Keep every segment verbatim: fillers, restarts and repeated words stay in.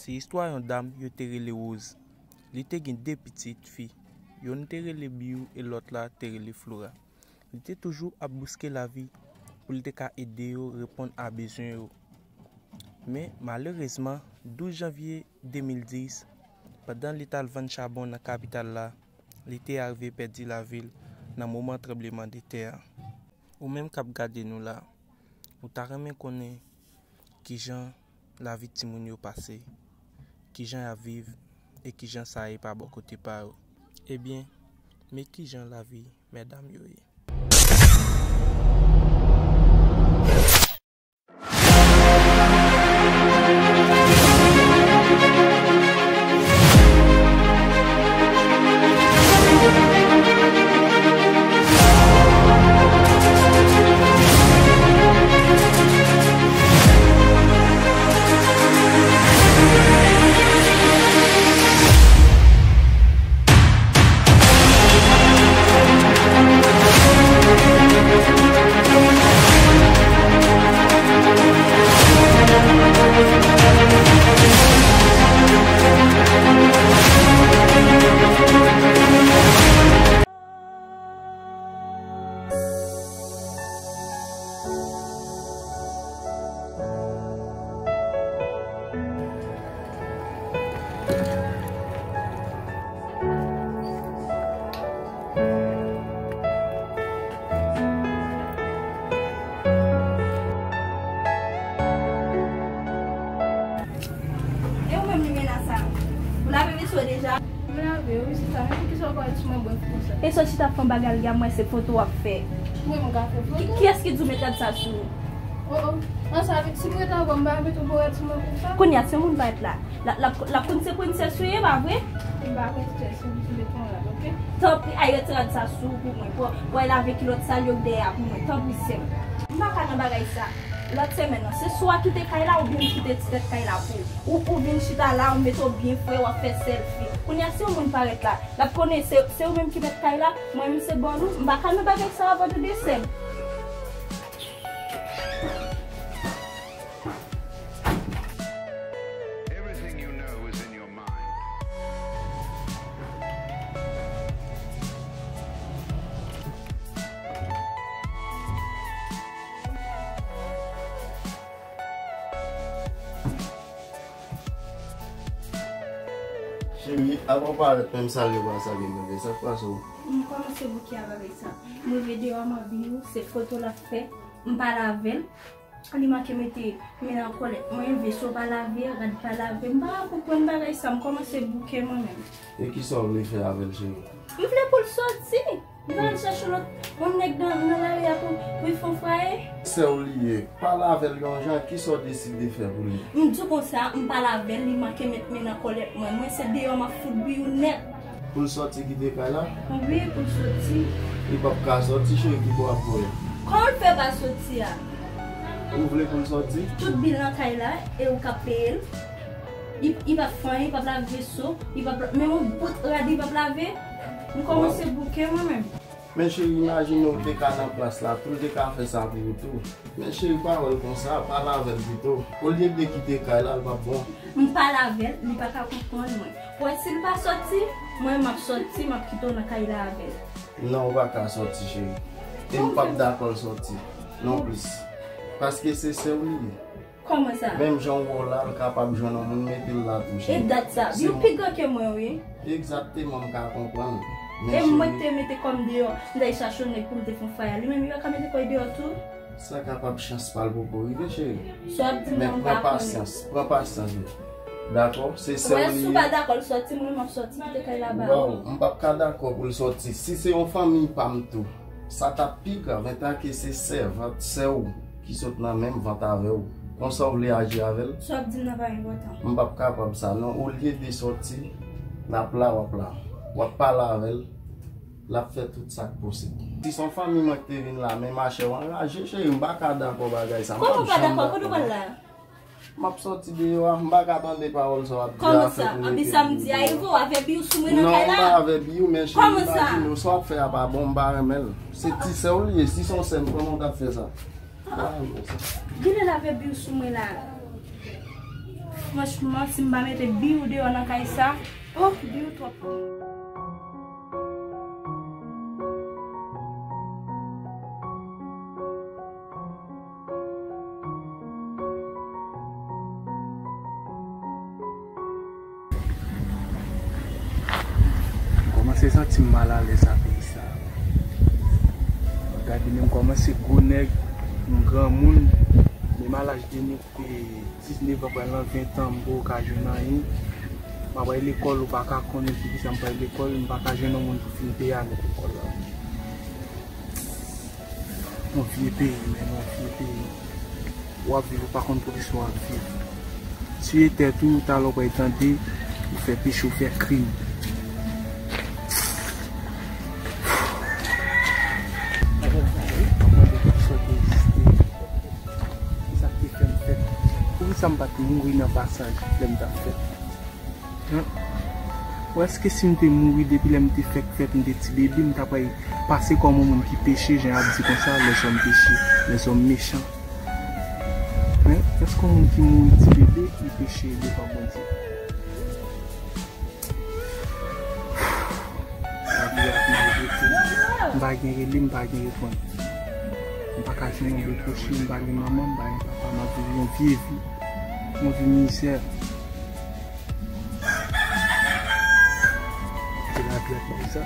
Se istwa yon dam yo te rele Rose. Li te gen de pitit fi. Yonn te rele Biyou e lòt la te rele Flora. Li te toujou ap bouske lavi pou li te ka ede yo reponn a bezwen yo. Men, malerezman, douz janvye de mil dis, pandan li t al vann chabon nan kapital la, li te arive pèdi lavi l nan moman tranblemanntè a. Ou menm k ap gade nou la, ou ta renmen konnen kijan lavi timoun yo pase, kijan y ap viv e kijan sa ye pa bò kote pa yo. Ebyen, men kijan lavi medam yo ye. E ou menm limena sa? Ou lave veso deja? M lave wi, sista, men poukisa w parèt sou mwen brèf konsa? E sòti t ap fè yon bagay, li a mwen se foto w ap fè. Mwen, m ka fè foto? Ki, kiyès ki di w met rad sa sou ou? Oh, oh. An sa vin, si m ret anvan, m pa mete yon rad sou mwen konsa? Kounye a, si yon moun parèt la, l ap, l ap, l ap konn se prensès ou ye, pa vre? M pa prensès, se m ki met yon rad, oke? Tanpri, al retire rad sa sou ou pou mwen. Pou, pou al lave kilòt sal yo k dèyè a pou mwen. Tanpri, sè m. M pa ka nan bagay sa. Lòt semèn nan, se sou a kite kay la oubyen m kite ti tèt kay la pou ou. Ou, ou vin chita la, ou mete w byen fre, w ap fè sèlfi. Kounye a, si yon moun parèt la, l ap konnen se, se ou menm ki mèt kay la, mwen menm se bòn ou, m pa ka nan bagay sa avè w de sè m. Everything you know is in your mind. Cheri, apa w parèt menm salye w pa salye m, bebe? Sa k pase w? M kòmanse bouke a bagay sa. M rive deyò a, m ap di w, se foto l ap fè. M pale avè l. Li manke mete men nan kòlèt mwen, veso pa lave, rad pa lave. M pa ka konprann bagay sa, m kòmanse bouke mwen menm. E kisa w vle fè avè l, cheri? M vle pou l sòti. Li va al chache lòt, yon nèg nan, nan lari a pou, pou l fè yon fwaye. Sè w li ye, pale avè l yon jan, kisa w deside fè pou li? M di w konsa, m pale avè l, li manke met men nan kòlèt mwen. Mwen se deyò m ap fout bri w nèt. Pou l sòti kite kay la? Wi, pou l sòti. Li p ap ka sòti, cheri, ki bò w ap voye l? Kòman l fè pa sòti a? Ou vle pou l sòti? Tout bil nan kay la, e ou k ap peye l. Li, li p ap fè anyen, li p ap lave veso, li p ap, menm yon bout rad li p ap lave. M kòmanse bouke mwen menm. Men cheri, imajine w te ka nan plas la tou, l te ka fè sa pou ou tou. Men cheri, pa wè l konsa, pale avè l pito. Olye de kite kay la, l p ap bon. M pale avè l, li pa ka konprann mwen. Ou wè, si l pa sòti, mwen m ap sòti, m ap kite w nan kay la avè l. Non, ou pa ka sòti, cheri. E m p ap dakò l sòti non plis. Paske se sè w li ye. Kòman sa? Menm jan w wè w la, l kapab jwenn yon moun mete l la tou, cheri. E dat sa, yo pi gran ke mwen, wi. Egzakteman, m ka konprann. E mwen te mete kò m deyò, m t al chache yon nèg pou m te fè yon fwaye a. Li menm, li pa ka mete kò l deyò tou? Sa kapab chans pa l poko rive, cheri. Sa w ap di m nan, m pa konnen. Men pran pasyans, pran pasyans, wi. Dakò? Se sè w li ye. Wè, si w pa dakò l sòti, mwen menm m ap sòti kite kay la ba ou. Waw, m p ap ka dakò pou l sòti. Si se yon fanmi pa m tou, sa t ap pi grav, entanke se sèvant, sè w ki sot nan menm vant avè w. Konsa w vle aji avè l? Sa w ap di m nan pa enpòtan. M p ap kapab sa non. Olye de sòti, l ap la, w ap la. W ap pale avè l, l ap fè tout sa k posib. Si se yon fanmi mwen ki te vin la, men machè w anraje, cheri, m pa ka dakò bagay sa. Kòman w pa dakò? Kote w pral la? M ap sòti deyò a, m pa ka tande pawòl sa w ap di a. Kòman sa? Anpi samdi a, Evo, avè Biyou sou mwen nan kay la? Non, m pa avè Biyou, men cheri, imajine w, sa w ap fè a pa bon, m pa renmen l. Se ti sè w li ye, si se yon sè m, kòman w t ap fè sa? Genlè l avè Biyou sou mwen la. Franchman, si m pa mete Biyou deyò nan kay sa, oh, Biyou twòp. M kòmanse santi m malalèz a peyi sa. Gade, men m kòmanse gwo nèg, m granmoun, men m a laj de nèg, e, diznèf an, pral nan ven an, m poko ka jwenn anyen. M ap al lekòl, ou pa ka konnen poukisa m pral lekòl, m pa ka jwenn yon moun pou fin peye ane lekòl la. Yon vye peyi, men yon vye peyi. W ap viv, ou pa konn poukisa w ap viv. Tiye tèt ou, talè w pral tande, ou fè peche, ou fè krim. M ap mande kisa w te egziste. Kisa k te fè m fèt? Poukisa m pa t mouri nan pasaj lè m t ap fèt? Hein? Ou èske si m te mouri depi lè m te fèk fèt, m te ti bebe, m ta pral pase kòm yon moun ki peche, jan y ap di konsa, les hommes péchés, les hommes méchants? Hein? Èske yon moun ki mouri ti bebe, li peche devan Bondye? Lavi a ap maltrete m. M pa gen rele, m pa gen reponn. M pa ka jwenn yon dekwoche, m pa gen manman, m pa gen papa, m ap viv yon vye vi. Yon vi mizè. Se lavi a ki di sa.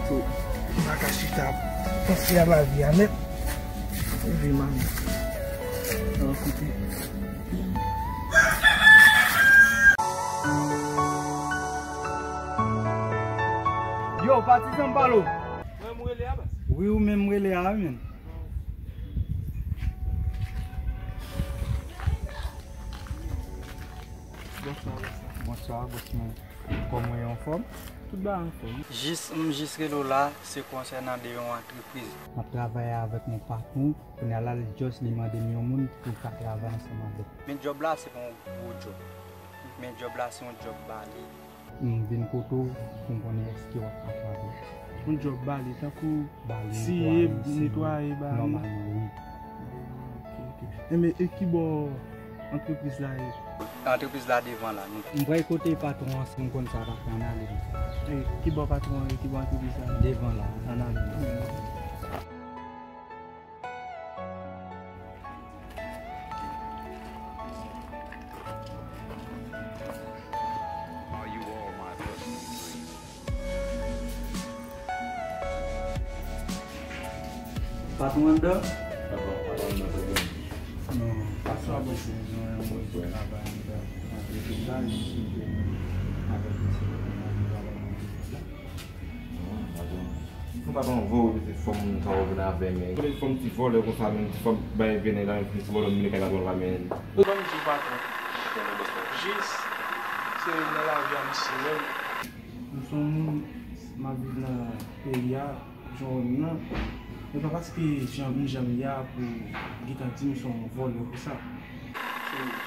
So, m pa ka chita ap panse a lavi a nèt. Leve manmi. Nan kote. Yo, patizan m pale w. Mwen m rele a baz. Wi, ou menm m rele a wi menm. Bonswa, bonswa. Bonswa, bòs mwen. Kòman w ye, anfòm? Tout bagay anfòm. Jis, m jis rele w la, se konsènan de yon antrepriz. M ap travay avèk yon patwon, kounye a la, l just li mande m yon moun pou l ka travay ansanm avè l. Men djòb la, se pa yon gwo djòb. Men djòb la, se yon djòb bale. M vin kote w pou m konnen èske w ap ka travay. Yon djòb bale, tankou siye, netwaye, bale. Nòmalman, wi. Ok, ok. Enben, e ki bò antrepriz la ye? Antrepriz la devan la. M prale kote patwon an, si m konn sa, patwon an ale konsa. E ki bò patwon an ye, ki bò antrepriz la ye? Devan la, ann ale. Patwon anndan? Patwon, patwon anndan, patwon. Non, patwon an bezwen yon moun pou travay anndan. Antrepriz la, li sou de moun avèk yon sèl moun ki travay nan antrepriz la. Non, patwon. Fò patwon voye w, se fòm sa w vin avè men. Kote fòm ti vòlè konsa menm, ti fòm bay vènè la, menm ti vòlè vin kay patwon la men. Ban m di w patwon. Jis, se nan lavi a m siye menm. M se yon moun, m ap viv nan peyi a, jan w wè m nan. Men pa paske jan m janm ye a pou gentan di m se yon vòlè konsa.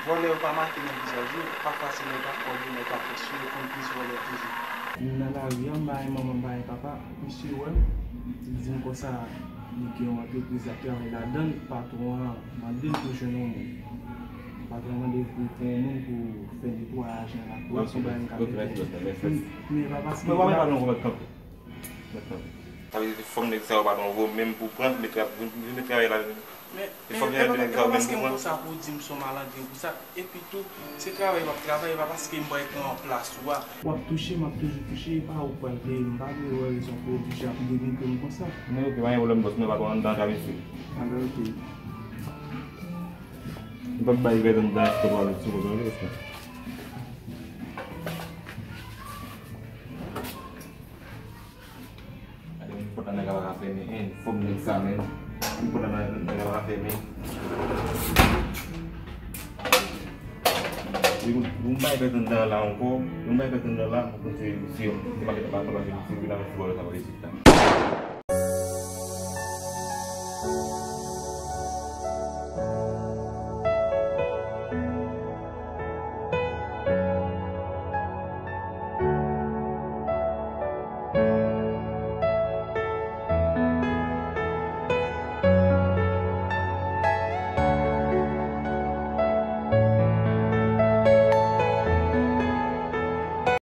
Vòlè yo pa make nan vizaj yo, pafwa se nèg a kòb yo, nèg a kès yo, yo konn plis vòlè toujou. M nan lari a, m pa gen manman, m pa gen papa, misye wè m, li di m konsa, li gen yon antrepriz l ap travay ladan l, patwon an mande l pou jwenn yon moun. Patwon an mande l pou, pou yon moun pou fè netwayaj nan lakou a, se yon bagay m ka fè byen. Men pa paske. Mwen pa menm pa nan konprann kanpe. Sa vle di fòm nèg sa yo pa t anvo menm pou pran, met tra-, vin, vin met travay la menm. Men, e fòm e, nèg sa yo menm pou pran. Paske m konsa pou w di m se yon malandren konsa. Epi tou, se travay m ap travay, e pa paske m pral pran plas ou a. W ap touche, m ap toujou touche, e pa ou k pral peye m. M pa vle wè rezon pou oblije ap demite m konsa. Men oke, pa gen pwoblèm bòs, mwen pa pran anndan ka mesye. Alò oke. M p ap bay vèt anndan achte twa mèt sou kont mwen, mesye. Gade yon pòt la nèg la pa ka fèmen, en, fòm nèg sa menm. Yon pòt la nèg la pa ka fèmen. Wi, yon, yon bagay pèt anndan la ankò, yon bagay pèt anndan la, mwen panse se, se pa, se pa, se pa, se vin avèk ti vòlè sa pa resip la.